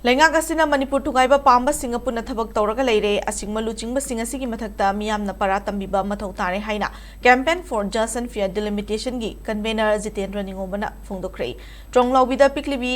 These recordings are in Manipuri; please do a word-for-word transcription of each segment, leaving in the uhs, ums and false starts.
ꯂꯩꯉꯥꯛ ꯑꯁꯤꯅ ꯃꯅꯤꯄꯨꯔ ꯊꯨꯒꯥꯏꯕ ꯄꯥꯝꯕꯁꯤꯡꯒ ꯄꯨꯟꯅ ꯊꯕꯛ ꯇꯧꯔꯒ ꯂꯩꯔꯦ꯫ ꯑꯁꯤꯒꯨꯝꯕ ꯂꯨꯆꯤꯡꯕꯁꯤꯡ ꯑꯁꯤꯒꯤ ꯃꯊꯛꯇ ꯃꯤꯌꯥꯝꯅ ꯄꯔꯥ ꯇꯝꯕꯤꯕ ꯃꯊꯧ ꯇꯥꯔꯦ ꯍꯥꯏꯅ Campaign for Just and Fair Delimitation ꯒꯤ convener ꯖꯤꯇꯦꯟꯗ꯭ꯔ ꯅꯤꯉꯣꯝꯕꯅ ꯐꯣꯡꯗꯣꯛꯈ꯭ꯔꯦ꯫ ꯇ꯭ꯔꯣꯡꯂꯥꯎꯕꯤꯗ ꯄꯤꯛꯂꯤꯕꯤ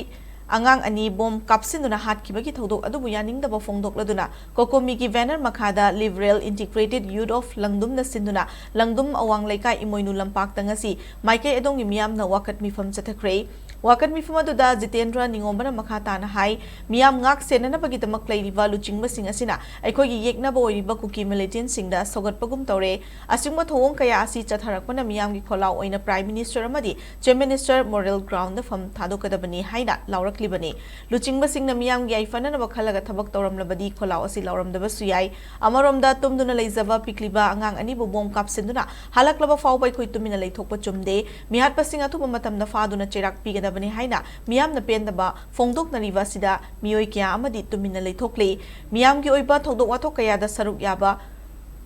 ꯑꯉꯥꯡ ꯑꯅꯤ ꯕꯣꯝ ꯀꯥꯞꯁꯤꯟꯗꯨꯅ ꯍꯥꯠꯈꯤꯕꯒꯤ ꯊꯧꯗꯣꯛ ꯑꯗꯨꯕꯨ ꯌꯥꯅꯤꯡꯗꯕ ꯐꯣꯡꯗꯣꯛꯂꯗꯨꯅ COCOMI ꯒꯤ banner ꯃꯈꯥꯗ Liberal Integrated Youth of ꯂꯪꯗꯨꯝꯅ ꯁꯤꯟꯗꯨꯅ ꯂꯪꯗꯨꯝ ꯑꯋꯥꯡ ꯂꯩꯀꯥꯏ ꯏꯃꯣꯏꯅꯨ ꯂꯝꯄꯥꯛꯇ ꯉꯁꯤ ꯃꯥꯏꯀꯩ ꯑꯗꯣꯝꯒꯤ ꯃꯤꯌꯥꯝꯅ ꯋꯥꯀꯠ ꯃꯤꯐꯝ ꯆꯠꯊꯈ꯭ꯔꯦ꯫ ꯋꯥꯀꯠ ꯃꯤꯐꯝ ꯑꯗꯨꯗ ꯖꯤꯇꯦꯟꯗ꯭ꯔ ꯅꯤꯉꯣꯝꯕꯅ ꯃꯈꯥ ꯇꯥꯅ ꯍꯥꯏ, ꯃꯤꯌꯥꯝ ꯉꯥꯛ ꯁꯦꯟꯅꯅꯕꯒꯤꯗꯃꯛ ꯂꯩꯔꯤꯕ ꯂꯨꯆꯤꯡꯕꯁꯤꯡ ꯑꯁꯤꯅ ꯑꯩꯈꯣꯏꯒꯤ ꯌꯦꯛꯅꯕ ꯑꯣꯏꯔꯤꯕ ꯀꯨꯀꯤ militantꯁꯤꯡꯗ ꯁꯧꯒꯠꯄꯒꯨꯝ ꯇꯧꯔꯦ꯫ ꯑꯁꯤꯒꯨꯝꯕ ꯊꯧꯑꯣꯡ ꯀꯌꯥ ꯑꯁꯤ ꯆꯠꯊꯔꯛꯄꯅ ꯃꯤꯌꯥꯝꯒꯤ ꯈꯣꯜꯂꯥꯎ ꯑꯣꯏꯅ Prime Minister ꯑꯃꯗꯤ Chief Minister Model Groundꯗ ꯐꯝ ꯊꯥꯗꯣꯛꯀꯗꯕꯅꯤ ꯍꯥꯏꯅ ꯂꯥꯎꯔꯛꯂꯤꯕꯅꯤ꯫ ꯂꯨꯆꯤꯡꯕꯁꯤꯡꯅ ꯃꯤꯌꯥꯝꯒꯤ ꯌꯥꯏꯐꯅꯅꯕ ꯈꯜꯂꯒ ꯊꯕꯛ ꯇꯧꯔꯝꯂꯕꯗꯤ ꯈꯣꯜꯂꯥꯎ ꯑꯁꯤ ꯂꯥꯎꯔꯝꯗꯕꯁꯨ ꯌꯥꯏ꯫ ꯑꯃꯔꯣꯝꯗ ꯇꯨꯝꯗꯨꯅ ꯂꯩꯖꯕ ꯄꯤꯛꯂꯤꯕ ꯑꯉꯥꯡ ꯑꯅꯤꯕꯨ ꯕꯣꯝ ꯀꯥꯞꯁꯤꯟꯗꯨꯅ ꯍꯜꯂꯛꯂꯕ ꯐꯥꯎꯕ ꯑꯩꯈꯣꯏ ꯇꯨꯃꯤꯟꯅ ꯂꯩꯊꯣꯛꯄ ꯆꯨꯝꯗꯦ꯫ ꯃꯤꯍꯥꯠꯄꯁꯤꯡ ꯑꯊꯨꯕ ꯃꯇꯝꯗ ꯐꯥꯗꯨꯅ ꯆꯩꯔꯥꯛ ꯄꯤꯒꯗꯕꯅꯤ ꯍꯥꯏꯅ ꯃꯤꯌꯥꯝꯅ ꯄꯦꯟꯗꯕ ꯐꯣꯡꯗꯣꯛꯅꯔꯤꯕ ꯑꯁꯤꯗ ꯃꯤꯑꯣꯏ ꯀꯌꯥ ꯑꯃꯗꯤ ꯇꯨꯃꯤꯟꯅ ꯂꯩꯊꯣꯛꯂꯤ꯫ ꯃꯤꯌꯥꯝꯒꯤ ꯑꯣꯏꯕ ꯊꯧꯗꯣꯛ ꯋꯥꯊꯣꯛ ꯀꯌꯥꯗ ꯁꯔꯨꯛ ꯌꯥꯕ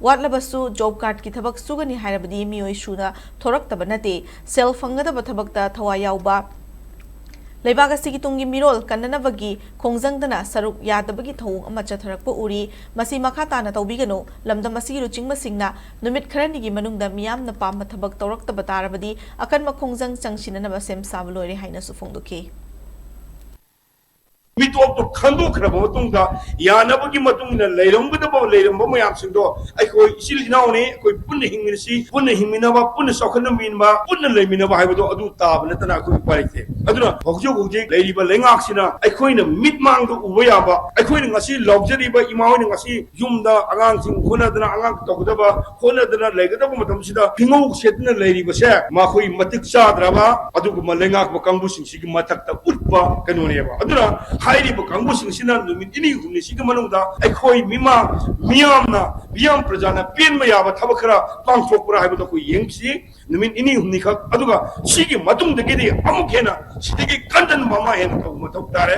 ꯋꯥꯠꯂꯕꯁꯨ job cardꯀꯤ ꯊꯕꯛ ꯁꯨꯒꯅꯤ ꯍꯥꯏꯔꯕꯗꯤ ꯃꯤꯑꯣꯏ ꯁꯨꯅ ꯊꯣꯔꯛꯇꯕ ꯅꯠꯇꯦ꯫ ꯁꯦꯜ ꯐꯪꯒꯗꯕ ꯊꯕꯛꯇ ꯊꯋꯥꯏ ꯌꯥꯎꯕ, ꯂꯩꯕꯥꯛ ꯑꯁꯤꯒꯤ ꯇꯨꯡꯒꯤ ꯃꯤꯔꯣꯜ ꯀꯟꯅꯅꯕꯒꯤ ꯈꯣꯡꯖꯪꯗꯅ ꯁꯔꯨꯛ ꯌꯥꯗꯕꯒꯤ ꯊꯧꯑꯣꯡ ꯑꯃ ꯆꯠꯊꯔꯛꯄ ꯎꯔꯤ꯫ ꯃꯁꯤ ꯃꯈꯥ ꯇꯥꯅ ꯇꯧꯕꯤꯒꯅꯨ꯫ ꯂꯝꯗꯝ ꯑꯁꯤꯒꯤ ꯂꯨꯆꯤꯡꯕꯁꯤꯡꯅ ꯅꯨꯃꯤꯠ ꯈꯔꯅꯤꯒꯤ ꯃꯅꯨꯡꯗ ꯃꯤꯌꯥꯝꯅ ꯄꯥꯝꯕ ꯊꯕꯛ ꯇꯧꯔꯛꯇꯕ ꯇꯥꯔꯕꯗꯤ ꯑꯀꯟꯕ ꯈꯣꯡꯖꯪ ꯆꯪꯁꯤꯟꯅꯅꯕ ꯁꯦꯝ ꯁꯥꯕ ꯂꯣꯏꯔꯦ ꯍꯥꯏꯅꯁꯨ ꯐꯣꯡꯗꯣꯛꯈꯤ꯫ ꯃꯤꯇꯣꯞꯇꯣ ꯈꯟꯗꯣꯛꯈ꯭ꯔꯕ ꯃꯇꯨꯡꯗ ꯌꯥꯅꯕꯒꯤ ꯃꯇꯨꯡ ꯏꯟꯅ ꯂꯩꯔꯝꯒꯗꯕ, ꯂꯩꯔꯝꯕ ꯃꯌꯥꯝꯁꯤꯡꯗꯣ ꯑꯩꯈꯣꯏ ꯏꯆꯤꯜ ꯏꯅꯥꯎꯅꯤ, ꯑꯩꯈꯣꯏ ꯄꯨꯟꯅ ꯍꯤꯡꯃꯤꯟꯅꯁꯤ, ꯄꯨꯟꯅ ꯍꯤꯡꯃꯤꯟꯅꯕ, ꯄꯨꯟꯅ ꯆꯥꯎꯈꯠꯃꯤꯟꯅꯕ, ꯄꯨꯟꯅ ꯂꯩꯃꯤꯟꯅꯕ ꯍꯥꯏꯕꯗꯣ ꯑꯗꯨ ꯇꯥꯕ ꯅꯠꯇꯅ ꯑꯩꯈꯣꯏ ꯎꯄꯥꯏ ꯂꯩꯇꯦ꯫ ꯑꯗꯨꯅ ꯍꯧꯖꯤꯛ ꯍꯧꯖꯤꯛ ꯂꯩꯔꯤꯕ ꯂꯩꯉꯥꯛꯁꯤꯅ ꯑꯩꯈꯣꯏꯅ ꯃꯤꯠꯃꯥꯡꯗ ꯎꯕ ꯌꯥꯕ, ꯑꯩꯈꯣꯏꯅ ꯉꯁꯤ ꯂꯥꯎꯖꯔꯤꯕ ꯏꯃꯥ ꯍꯣꯏꯅ ꯉꯁꯤ ꯌꯨꯝꯗ ꯑꯉꯥꯡꯁꯤꯡ ꯍꯣꯠꯅꯗꯅ, ꯑꯉꯥꯡ ꯇꯧꯒꯗꯕ ꯍꯣꯠꯅꯗꯅ ꯂꯩꯒꯗꯕ ꯃꯇꯝꯁꯤꯗ ꯐꯤꯉꯧ ꯁꯦꯠꯇꯨꯅ ꯂꯩꯔꯤꯕꯁꯦ ꯃꯈꯣꯏ ꯃꯇꯤꯛ ꯆꯥꯗ꯭ꯔꯕ ꯑꯗꯨꯒꯨꯝꯕ ꯂꯩꯉꯥꯛꯄ ꯀꯥꯡꯕꯨꯁꯤꯡꯁꯤꯒꯤ ꯃꯊꯛꯇ ꯎꯠꯄ ꯀꯩꯅꯣꯅꯦꯕ꯫ ꯑꯗꯨꯅ ꯍꯥꯏꯔꯤꯕ ꯀꯥꯡꯕꯨꯁꯤꯡꯁꯤꯅ ꯅꯨꯃꯤꯠ ꯅꯤꯅꯤ ꯍꯨꯝꯅꯤꯁꯤꯒꯤ ꯃꯅꯨꯡꯗ ꯑꯩꯈꯣꯏ ꯃꯤꯃꯥ-, ꯃꯤꯌꯥꯝꯅ, ꯃꯤꯌꯥꯝ ꯄ꯭ꯔꯖꯥꯅ ꯄꯦꯟꯕ ꯌꯥꯕ ꯊꯕꯛ ꯈꯔ ꯄꯥꯡꯊꯣꯛꯄ꯭ꯔꯥ ꯍꯥꯏꯕꯗꯣ ꯑꯩꯈꯣꯏ ꯌꯦꯡꯁꯤ꯫ ꯅꯨꯃꯤꯠ ꯅꯤꯅꯤ ꯍꯨꯝꯅꯤꯈꯛ, ꯑꯗꯨꯒ ꯁꯤꯒꯤ ꯃꯇꯨꯡꯗꯒꯤꯗꯤ ꯑꯃꯨꯛ ꯍꯦꯟꯅ ꯁꯤꯗꯒꯤ ꯀꯟꯖꯟꯕ ꯑꯃ ꯍꯦꯟꯅ ꯇꯧꯕ ꯃꯊꯧ ꯇꯥꯔꯦ꯫